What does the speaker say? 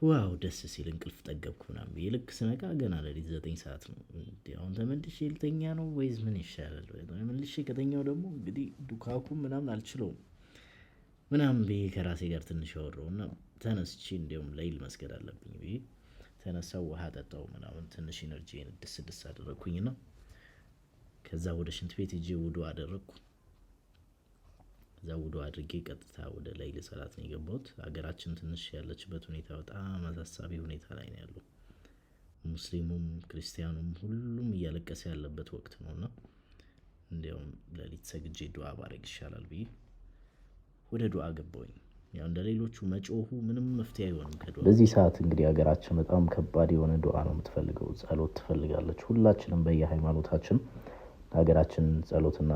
Wow፣ ደስ ሲል፣ እንቅልፍ ጠገብኩ ምናምን ብዬ ልክ ስነቃ ገና ሌሊት 9 ሰዓት ነው። እንዴ፣ አሁን ተመልሼ ልተኛ ነው ወይስ ምን ይሻላል? ተመልሼ ከተኛው ደግሞ እንግዲህ ዱካኩ ምናምን አልችለውም ምናምን ብዬ ከራሴ ጋር ትንሽ አወራሁ እና ተነስቼ እንዲያውም ለይል መስገድ አለብኝ ብዬ ተነሳው፣ ውሃ ጠጣው ምናምን፣ ትንሽ energy ድስ ድስ አደረግኩኝና ከዛ ወደ ሽንት ቤት ሄጄ ውዱ አደረግኩ። ከዛ ውዱ አድርጌ ቀጥታ ወደ ለይል ሰላት ነው የገባሁት። ሀገራችን ትንሽ ያለችበት ሁኔታ በጣም አሳሳቢ ሁኔታ ላይ ነው ያለው። ሙስሊሙም ክርስቲያኑም ሁሉም እያለቀሰ ያለበት ወቅት ነው እና እንዲያውም ሌሊት ሰግጄ ዱዓ ባረግ ይሻላል ብዬ ወደ ዱዓ ገባሁኝ። ያው እንደ ሌሎቹ መጮሁ ምንም መፍትሄ አይሆንም ከዱዓ። በዚህ ሰዓት እንግዲህ ሀገራችን በጣም ከባድ የሆነ ዱዓ ነው የምትፈልገው፣ ጸሎት ትፈልጋለች። ሁላችንም በየሃይማኖታችን ሀገራችን ጸሎትና